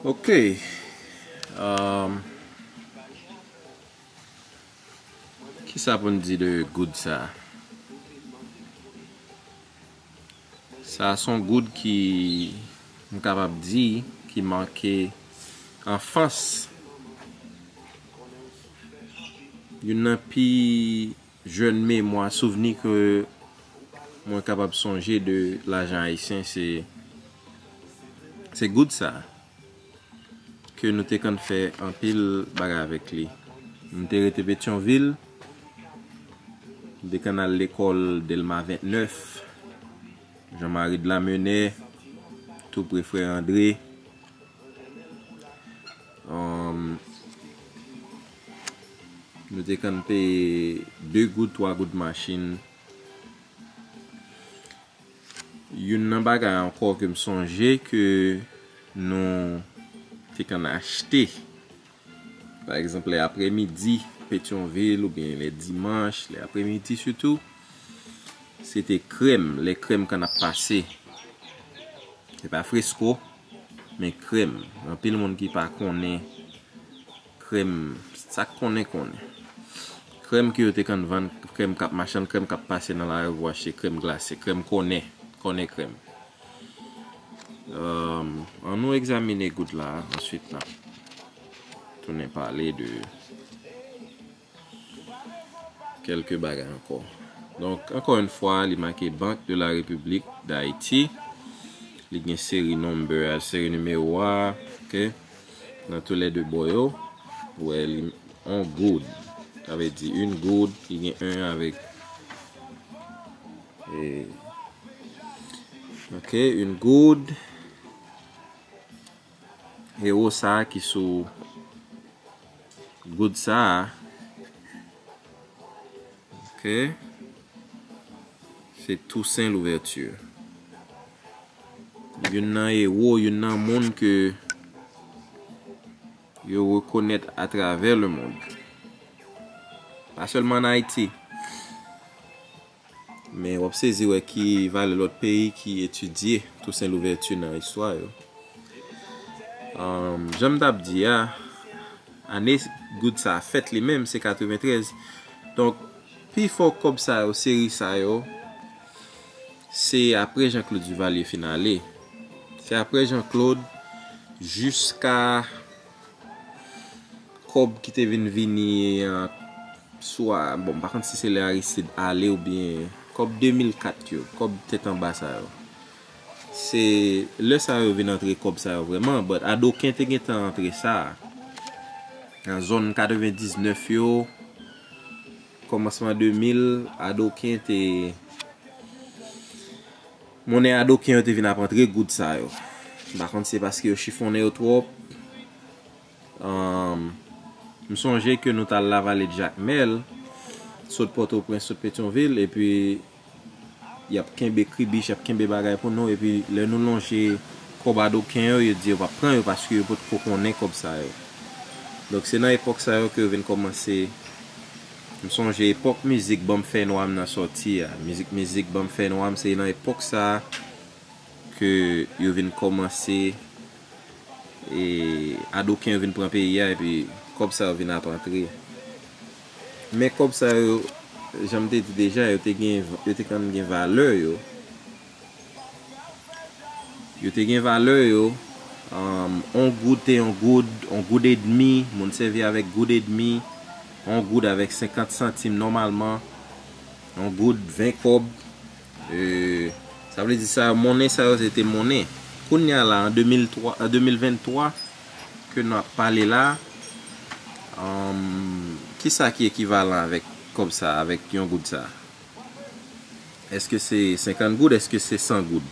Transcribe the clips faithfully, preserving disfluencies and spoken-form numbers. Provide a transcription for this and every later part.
Ok. Um, kisa pou n di de goud sa? Sa se yon goud ki, m kapab di, ki make anfans. Youn nan pi jèn memwa, souvni ke mwen kapab sonje de lajan ayisyen, se, se goud sa. Ke nou te konn fè anpil bagay avèk li. M te rete Petyonvil, m te konn al lekòl Dèlma vennèf, Jan Mari de Lamenè, tou pre Frè Andre. Um, nou te konn peye de goud, twa goud machin. Youn nan bagay ankò ke m sonje ke nou te konn achte, pa egzanp, lè aprèmidi Petyonvil oubyen lè dimanch, lè aprèmidi sitou, se te krèm, lè krèm konn ap pase. Se pa fresko, men krèm. Anpil moun ki pa konnen krèm, sa k konnen konnen. Krèm ke yo te konn vann, krèm k ap machann, krèm k ap pase nan lari pou achte krèm glase, krèm konnen, konnen krèm. Um, ann nou egzamine goud la, answit n ap tounen pale de kèlke bagay ankò. Donk, ankò yon fwa, li make Banque de la République d'Haïti. Li gen seri number a, seri nimewo a, ok? Nan tou lè de bò yo, ou wè li on goud. Sa vle di yon goud, li gen yon avèk, e, ok, yon goud. Ewo sa a ki sou goud sa a, ok, se Toussaint Louverture. Youn nan ewo, youn nan moun ke yo rekonèt atravè lemonn. Pa sèlman ann Ayiti. Men w ap sezi wè ki valè lòt peyi ki etidye Toussaint Louverture nan istwa yo. Anm, jan m t ap di a, ane goud sa a fèt li menm, se katreventrèz. Donk, pifò kòb sa yo, seri sa yo, se apre Jean Claude Duvalier fin ale. Se apre Jean Claude jiska kòb ki te vin vini, an, swa, bon, m pa konn si se lè Aristide ale oubyen kòb de mil kat yo, kòb tèt anba sa yo. Se lè sa yo vin antre kòb sa yo vrèman, but Adoken te gentan antre sa. Nan zòn katrevendiznèf yo, kòmansman de mil, Adoken te, monnen Adoken yo te vin ap antre goud sa yo. M pa konn si se paske yo chifonnen yo twòp. Anm, m sonje ke nou t al Lavalée de Jacmel, sot Pòtoprens, sot Petyonvil, epi y ap kenbe kribich, y ap kenbe bagay pou nou, epi lè nou lonje kòb Adoken yo, yo di yo p ap pran yo paske yo potko konnen kòb sa yo. Donk, se nan epòk sa yo ke yo vin kòmanse. M sonje epòk mizik Ban m fèy nwa m nan sòti a. Mizik, mizik Ban m fèy nwa m, se nan epòk sa a ke yo vin kòmanse, e, Adoken yo vin pran peyi a, epi kòb sa yo vin ap antre. Men kòb sa yo, jan m te di deja, yo te gen, yo te konn gen valè yo. Yo te gen valè yo. Anm, on goud te on goud, on goud edmi, moun sèvi avèk goud edmi, on goud avèk senkant santim nòmalman, on goud ven kòb. E, sa vle di sa, monnen sa yo se te monnen. Kounye a la, an de mil twa, an de mil venntwa, ke n ap pale la, anm, kisa ki ekivalan avèk kòb sa, avèk yon goud sa? Èske se senkant goud? Èske se san goud?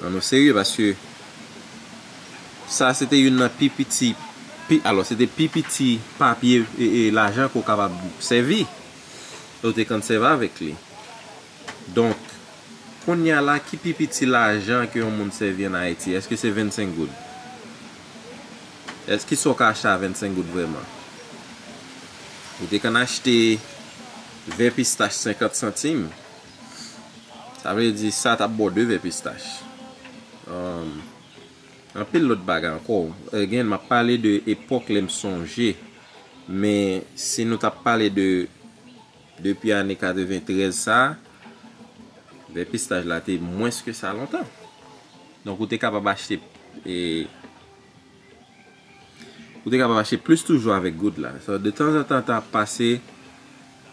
Ann nou serye, paske sa se te youn nan pi piti, pi, alò, se te pi piti papye, e, e, lajan ke w kapab sèvi. E w te konn sèvi avèk li. Donk, kounye a la, ki pi piti lajan ke yon moun sèvi ann Ayiti? Èske se vennsenk goud? Èske sa w ka achte a vennsenk goud vrèman? Ou te konn achte vè pistach senkant santim. Sa vle di sa t ap ba w de vè pistach. Anm, Anpil lòt bagay ankò. Again, m ap pale de epòk lè m sonje. Men si nou t ap pale de depi ane katreventrèz sa, lè pistaj la te mwens ke sa lontan. Donk ou te kapab achte e, ou te kapab achte plis toujou avèk goud la. So, de tanzantan, tan ap pase,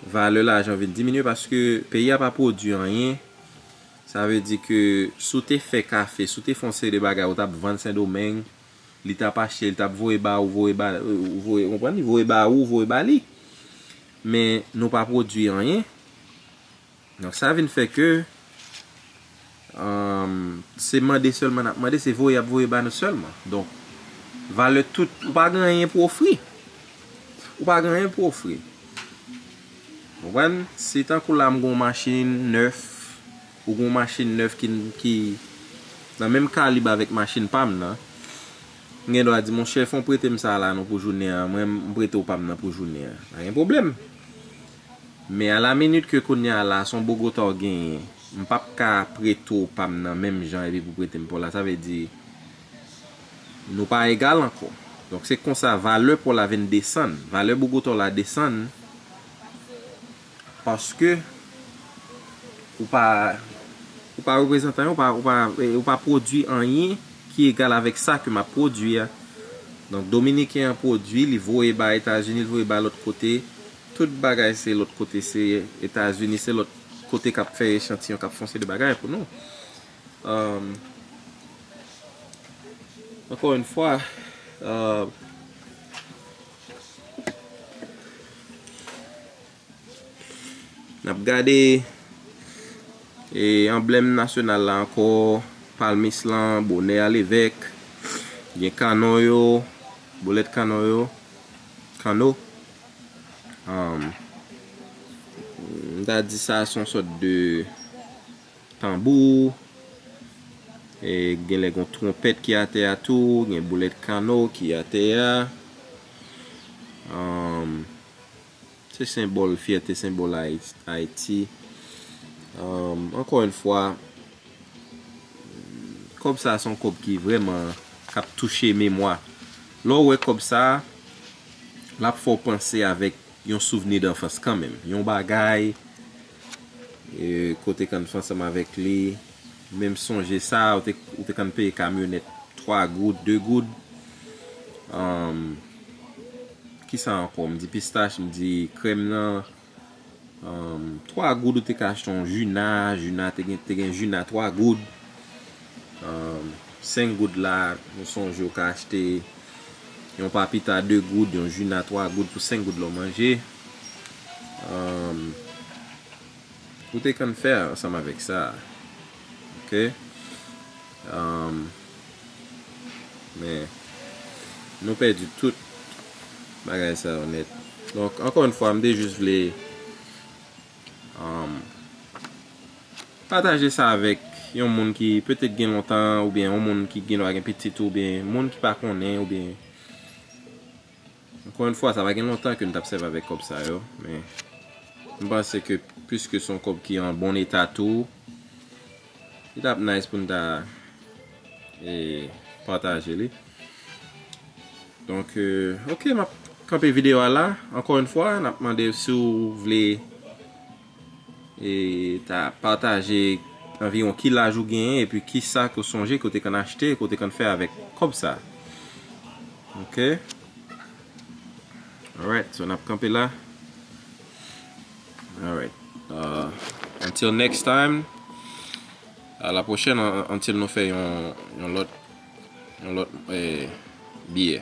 valè lajan vin diminye paske peyi a pa pwodui anyen. Sa vle di ke si w te fè kafe, si w te fè yon seri de bagay, ou t ap vann Sendomeng, li t ap achte, li t ap voye ba ou, voye ba, ou voye, konprann, li voye ba ou, voye ba li. Men nou pa pwodui anyen. Donk sa vin fè ke, um, se mande sèlman n ap mande, se voye y ap voye ba nou sèlman. Donk, valè tout, ou pa gen anyen pou ofri. Ou pa gen anyen pou ofri. Konprann? Si tankou la m gen yon machin nèf, ou gen yon machin nèf ki, ki nan menm kalib avèk machin pa m nan, m gen dwa di, monchè, fè w prete m sa la non pou jounen an, mwen m prete w pa m nan pou jounen an. Pa gen pwoblèm. Men alaminit ke kounye a la, se yon bogota w genyen, m p ap ka prete w pa m nan menm jan epi pou prete m pa w la. Sa vle di, nou pa egal ankò. Donk se konsa valè pa w la vin desann. Valè bogota w la desann paske ou pa, ou pa reprezantan yo, ou pa, ou pa, eh, ou pa pwodui anyen ki egal avèk sa ke m ap pwodui a. Donk Dominiken an pwodui, li voye ba Etazini, li voye ba lòt kote. Tout bagay se lòt kote, se Etazini, se lòt kote k ap fè echantiyon, k ap fè yon seri de bagay pou nou. Um, ankò yon fwa, uh, n ap gade e anblèm nasyonal la ankò, palmis lan, bonè a levèk, gen kanon yo, boulèt kanon yo, kanno. Um, m ta di sa se yon sòt de tanbou. E gen lè gen twonpèt ki atè a tou, gen boulèt kanno ki atè a. Um, se senbòl fyète, senbòl Ayiti. Um, ankò yon fwa, kòb sa se yon kòb ki vrèman k ap touche memwa. Lè w wè kòb sa, l ap fè w panse avèk yon souvni danfans kanmenm. Yon bagay, e, kote konn fè ansanm avèk li. Men m sonje sa, ou te, ou te konn peye kamyonèt twa goud, de goud. Um, kisa ankò? M di pistach, m di krèm nan. Um, twa goud ou te ka achte yon jina, jina te gen, te gen jina twa goud. Um, senk goud la, m sonje ou ka achte yon papita de goud, yon jina twa goud pou senk goud lè w manje. Um, ou te konn fè ansanm avèk sa. Ok? Um, men, nou pèdi tout bagay sa yo nèt. Donk, ankò yon fwa, m te jis vle, um, pataje sa avèk yon moun ki petèt gen lontan, oubyen yon moun ki gen dwa gen pitit, oubyen moun ki pa konnen, oubyen, ankò yon fwa, sa pa gen lontan ke m t ap sèvi avèk kòb sa yo, men m panse ke piske se yon kòb ki an bon eta tou, li t ap nice pou n ta, e, pataje li. Donk, e, ok, m ap kanpe videyo a la. Ankò yon fwa, n ap mande si w vle, e, ta pataje anviwon ki laj ou genyen, epi kisa ke w sonje ke w te konn achte, ke w te konn fè avèk kòb sa. Ok? Alright, so n ap kanpe la. Alright. Uh, until next time. A la pwochèn, un-, until nou fè yon, yon lòt, yon lòt, eh, biyè.